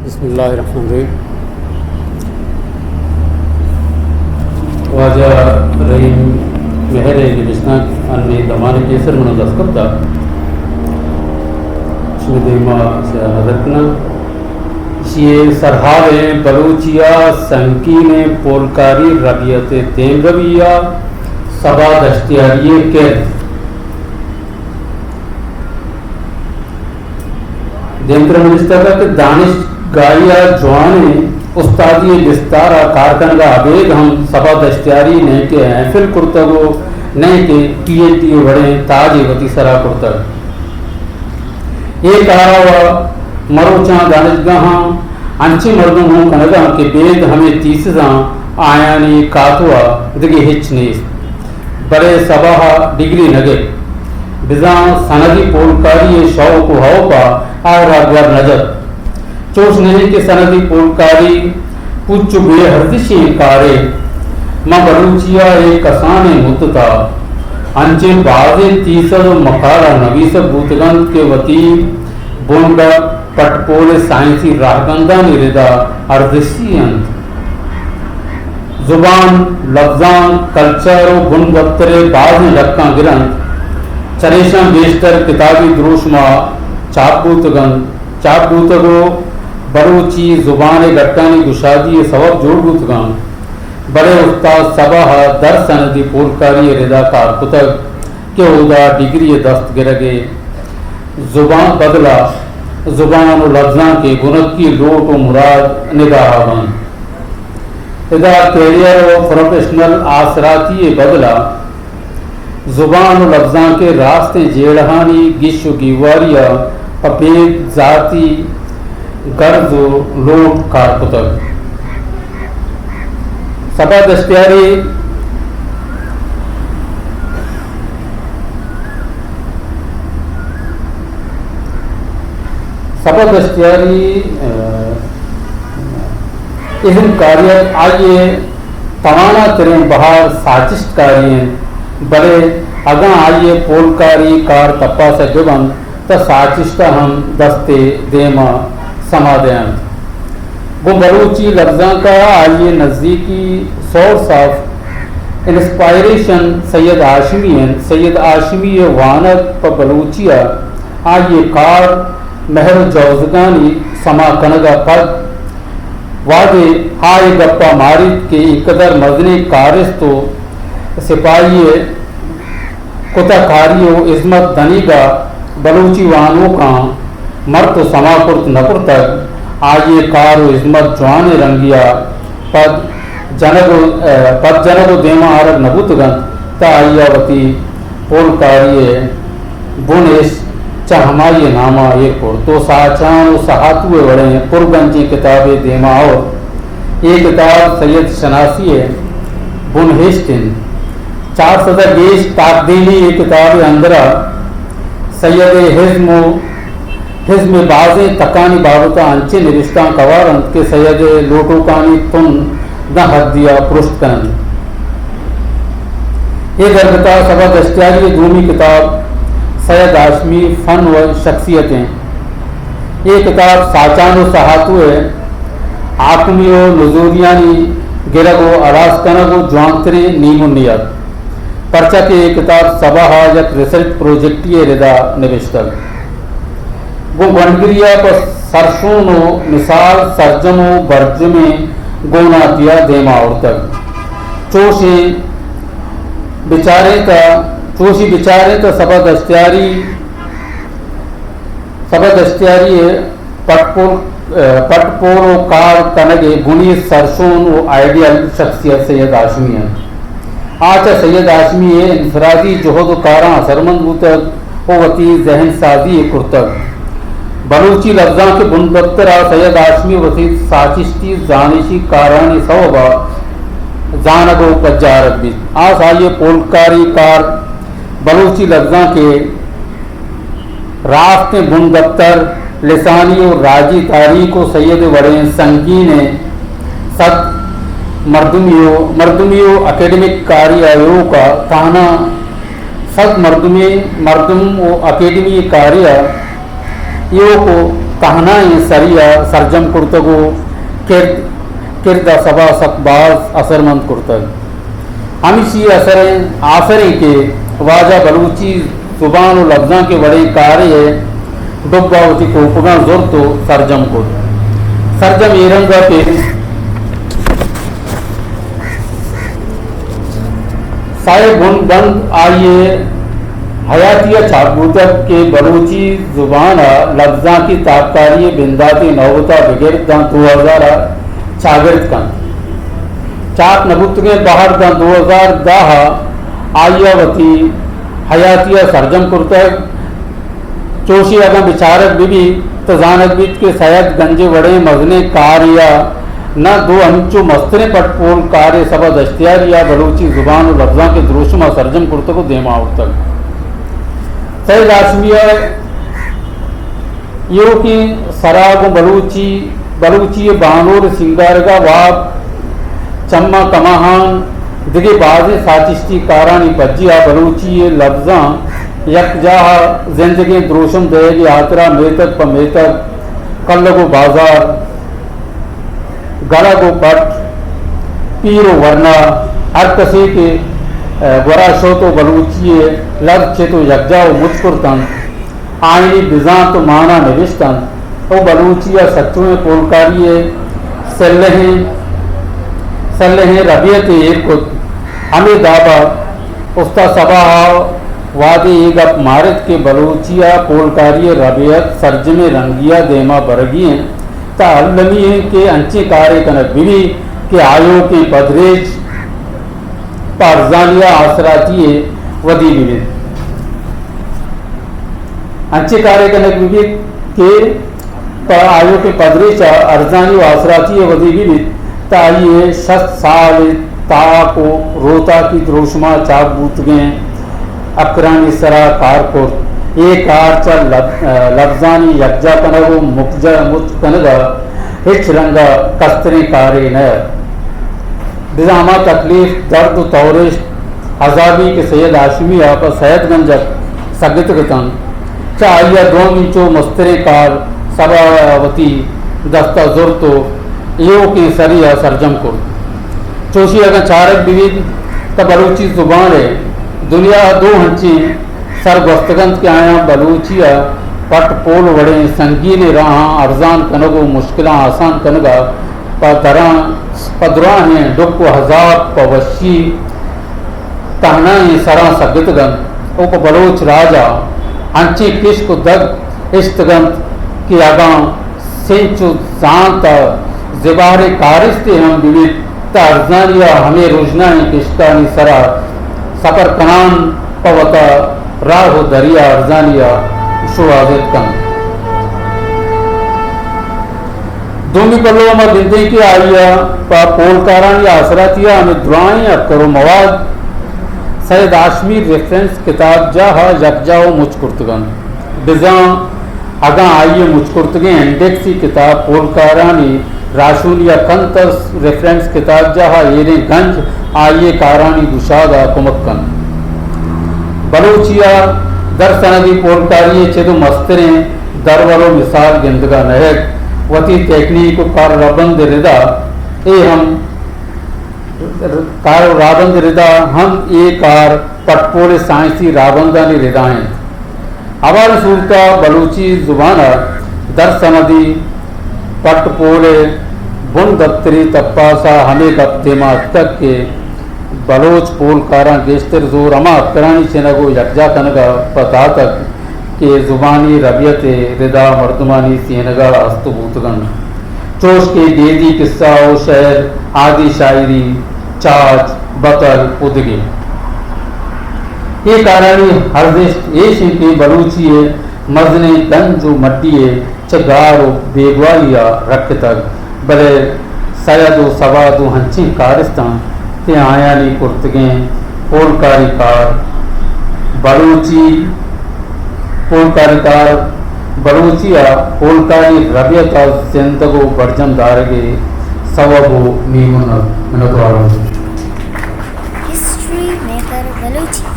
بسم اللہ الرحمن الرحیم۔ واجہ رحیم مہر ءِ نبشتانک انّیں دمان ءِ پیسر من ءَ دست کپتگ۔ شمئے دیما اشی ءَ نظر کناں۔ اشی ءِ سرحال ایں بلوچی ءِ سنگینیں پولکاری ربیت ءِ دیمروی ءَ سبا دشتیاری ءِ کرد۔ دیمتر ءَ نبشتگ کہ دانشگاہی ءِ جوانیں استادی ءِ بستار ءَ کار کنگ ءَ ابید ہم سبا دشتیاری نئیکہ ایم فل کرتگ ءُ نئیکہ پی ایچ ڈی ءِ وڑیں تاجے وتی سر ءَ کرتگ۔ اے کار ءَ وَ مروچاں دانشگاہاں انچیں مردم ہوں کنگ ءَ اَنت کہ بید ہمے تھیسزاں آیانی کاتو ءَ دگہ ہچ نیست۔ بلے سبا ءَ ڈگری نہ گپت، بزاں سندی پولکاری ءِ شوق ءُ ہوپ ءَ آئرا گور نہ جت۔ چوش نہ اِنت کہ سندی پولکاری پچ ءُ بے ارزشیں کارے۔ ماں بلوچی ءَ اے کسانیں مدت ءَ انچیں بازیں تھیسز ءُ مقالہ نویسگ بوتگ اَنت کہ وتی بنگپ پٹ پول ءِ سائنسی راہبندانی ردا ارزشی اَنت۔ زبان، لبزانک، کلچر ءُ بنگپتر ءِ بازیں لکاں گر اَنت۔ چریشاں گیشتر کتابی دروشم ءَ چاپ بوتگ اَنت، چاپ بوتگ ءُ بلوچی زبان ءِ گٹانی گشادی ءِ سوب جوڑ بوتگ اَنت۔ بلے استاد سبا ءَ در سندی پولکاری ءِ ردا کار کتگ۔ کہ اودا ڈگری ءِ دست گرگ ءِ زبان بدل ءَ زبان ءُ لبزانک ءِ گنکی لوٹ ءُ مراد نگاہ ءَ بنت۔ ادا کیریئر ءُ پروفیشنل آسراتی ءِ بدل ءَ زبان ءُ لبزانک ءِ راستیں جیڑہانی گیش ءُ گیواری ءَ پہ بید ذاتی گرز ءُ لوٹ کار کتگ۔ سبا دشتیاری، سبا دشتیاری، ءَ، ازم کاریت آئی ءِ تواناتریں بہر ساچشت کاری اِنت، بلے اگاں آئی ءِ پولکاری کار تپاس ءَ بہ بنت، تہ ساچشت ءَ ہم دست ءِ دیم ءَ سما دئینت۔ گوں بلوچی لبزانک ءَ آئی ءِ نزیکی سورس آف انسپائریشن سید ہاشمی اِنت۔ سید ہاشمی ءِ وانگ پہ بلوچی ءَ آئی ءِ کار مہر ءُ جوزگانی سما کنگ ءَ پد وہدے آ اے گپ ءَ ماریت کہ اینکدر مزنیں کارست ءُ سپاہی ءِ کتہ کاری ءُ ہزمت دنیگ ءَ بلوچی وانوکاں مرت ءُ سما کرت نہ کرتگ، آئی ءِ کار ءُ ہزمت جوانیں رنگے ءَ پد جنگ ءُ، ءَ، پد جنگ ءُ دیما آرگ نہ بوتگ اَنت، تہ آئی ءَ وتی پولکاری ءِ بن اش چہ ہمائی ءِ نام ءَ ایر کرت ءُ ساچان ءُ سہاتو ءِ وڑیں پرگنجیں کتابے دیما آورت۔ اے کتاب سید شناسی ءِ بن ہشت اِنت۔ چار سد ءَ گیش تاکدیمی اے کتاب ءِ اندر ءَ سید ءِ ہزم ءُ ہزم ءِ بازیں تکانی بابت ءَ انچیں نبشتانک ہوار اَنت کہ سید ءِ لوٹوکانی تن داں حدے ءَ پرشت کن اَنت۔ اے درگت ءَ سبا دشتیاری ءِ دومی کتاب سید ہاشمی فن ءُ شخصیت اِنت۔ اے کتاب ساچان ءُ سہاتو ءِ حاکمی ءُ نزوریانی گرگ ءُ ہلاس کنگ ءُ جوانتریں نیمونے اَت، پرچا کہ اے کتاب سبا ءَ یک ریسرچ پروجیکٹے ءِ ردا نبشتگ۔ گوں گونڈگری ءَ پہ سرشون ءُ مثال سرجم ءُ برجمیں گوناتی ءَ دیما آورتگ۔ چوشیں بچاریں تہ، چوشی بچاریں تہ سبا دشتیاری، سبا دشتیاری ءِ پٹ پول، ءَ، پٹ پول ءُ کار کنگ ءِ بنی سرشون ءُ آئیڈیل شخصیت سید ہاشمی اِنت۔ آ چہ سید ہاشمی ءِ انفرادی جہد ءُ کاراں اثرمند بوتگ ءُ وتی ذہن سازی ئے کرتگ۔ بلوچی لبزانک ءِ بندپتر ءَ سید ہاشمی ءِ وتی ساچشتی زانشی کارانی سوب ءَ زانگ ءُ پجارگ بیت۔ آس آئی ءِ پولکاری کار بلوچی لبزانک ءِ راستیں بندپتر، لسانی ءُ راجی تاریخ ءُ سید ءِ وڑیں سنگینیں سد مردمی ءُ، مردمی ءُ اکیڈمک کاری ءَ ایوک ءَ تہنا سد مردمی، مردم ءُ اکیڈمی کاری ءَ ایوک ءُ تہنائیں سری ءَ سرجم کرتگ ءُ کرد، کرد ءَ سبا سک باز اثرمند کرتگ۔ ہمیشی اثریں، آسریں کہ واجہ بلوچی زبان ءُ لبزانک ءِ وڑیں کارے ءِ ڈبہ ءَ وتی کوپگاں زرت ءُ سرجم کت۔ سرجم اے رنگ ءَ کہ سئے بن بند آئی ءِ حیاتی ءَ چاپ بوتگ کہ بلوچی زبان ءَ لبزانکی تاککاری ءِ بنداتی نوبت ءَ بگر داں دو ہزار ءَ چاگرد کنت۔ چاپ نہ بوتگیں بہر داں دو ہزار دہ ءَ آئی ءَ وتی حیاتی ءَ سرجم کرتگ۔ چوشی اگاں بچارگ بہ بیت، تہ زانگ بیت کہ سید گنج ءِ وڑیں مزنیں کارے ءَ نہ دو ہنچو مستریں پٹ پول کارے سبا دشتیاری ءَ بلوچی زبان ءُ لبزانک ءِ دروشم ءَ سرجم کرتگ ءُ دیما آورتگ۔ سید ہاشمی ءِ ایوکیں سرا گوں بلوچی، بلوچی ءِ بانور ءِ سینگارگ ءَ واب چماں کماہان دگہ بازیں ساچشتی کارانی پجی ءَ بلوچی ءِ لبزاں یکجاہ ءَ زندگیں دروشم دئیگ ءِ ہاترا میتگ پہ میتگ، کلگ ءُ بازار، گلگ ءُ پٹ، پیر ءُ ورنا، ہر کسے کہ، ءَ، گورا شت ءُ بلوچی ءِ لبز چت ءُ یکجاہ ءُ مچ کرت انت، آیانی بزانت ءُ مانا نبشت انت ءُ بلوچی ءِ سچوئیں پولکاری ءِ سلہیں، سلہیں ربیتے ایر کت۔ ہمے داب ءَ استاد صبا ءَ وہدے اے گپ مارت کہ بلوچی ءِ پولکاری ءِ ربیت سرجمیں رنگی ءَ دیما برگی انت، تہ المی انت کہ انچیں کارے کنگ بہ بیت کہ آیوکیں پدریچ پہ ارزانی ءُ آسراتی ءَ ودی بہ بیت۔ انچیں کارے کنگ بہ بیت کہ پہ آیوکیں پدریچ ءَ ارزانی ءُ آسراتی ءَ ودی بہ بیت، تہ آئی ءِ شست سال ءِ تاک ءُ روتاکی دروشم ءَ چاپ بوتگیں اکرانی سرا کار کرت۔ اے کار چہ لب-، لبزانی یکجاہ کنگ ءُ مکجا-، مچ کنگ ءَ ہچ رنگ ءَ کستریں کارے نہ ات۔ بزاں ہما تکلیف، درد ءُ تورشت، عذابی کہ سید ہاشمی ءَ پہ سید گنج ءَ سگتگ اتنت، چہ آئی ءَ دومی چو مستریں کار سبا ءَ وتی دست ءَ زرت ءُ ایوکیں سری ءَ سرجم کرت۔ چوشی اگاں چارگ بہ بیت، تہ بلوچی زبان ءِ دنیا ءَ دو ہنچیں سر گوستگ انت کہ آیاں بلوچی ءِ پٹ پول وڑیں سنگینیں راہاں ارزان کنگ ءُ مشکلاں آسان کنگ ءَ پہ دراں، پہ دراہیں ڈکھ ءُ عذاب، پہ وشی تہنائیں سراں سگتگ انت ءُ پہ بلوچ راج ءَ انچیں کشک ءُ دگ اشتگ انت کہ اگاں سنچ ءُ زانت ءِ زبہریں کارستے ہم بہ بیت، تہ ارزانی ءَ ہمے رژنائیں کشکانی سرا سپر کنان پہ وتا راہ ءُ دریا ارزانی ءَ شوہازت کنت۔ دومی پلو ءَ ما گندیں کہ آئی ءَ پہ پولکارانی آسراتی ءَ ہمے درائیں اکر ءُ مواد سید ہاشمی ریفرنس کتابجاہ ءَ یکجاہ ءُ مچ کرتگ انت۔ بزاں اگاں آئی ءِ مچ کرتگیں انڈیکسی کتاب پولکارانی راہشونی ءَ کنت، ریفرنس کتابجاہ ءِ ایریں گنج آئی ءِ کارانی گشاد ءَ کمک کنت۔ بلوچی ءِ در سندی پولکاری ءِ چد ءُ مستریں درور ءُ مثال گندگ ءَ نئیت۔ وتی تکنیک ءُ کار ءُ رہبند ءِ ردا اے ہم کار ءُ رہبند ءِ ردا ہم اے کار پٹ پول ءِ سائنسی رہبندانی ردا انت۔ ہواریں صورت ءَ بلوچی زبان ءِ در سندی پٹ پول ءِ بن دپتری تپاس ءَ ہمے گپ دیما اتکگ کہ بلوچ پولکاراں گیشتر زور ہما اکرانی چنگ ءُ یکجاہ کنگ ءَ پہ داتگ کہ زبانی ربیت ءِ ردا مردمانی سینگ ءَ است بوتگ انت، چوش کہ گیدی، قصہ ءُ شئیر، عادی شاعری، چاچ، بتل ءُ دگہ۔ اے کارانی ارزشت ایش انت کہ بلوچی ءِ مزنیں گنج ءُ مڈی ءَ چہ گار ءُ بیگواہی ءَ رکتگ، بلے سید ءُ صبا دو انچیں کارست انت کہ آیانی کرتگیں پولکاری کار بلوچی، پولکاری کار بلوچی ءِ پولکاری ربیت ءِ زندگ ءُ برجم دارگ ءِ سوب ءُ نیمون انت۔ منتوار آں۔ History maker Balochi.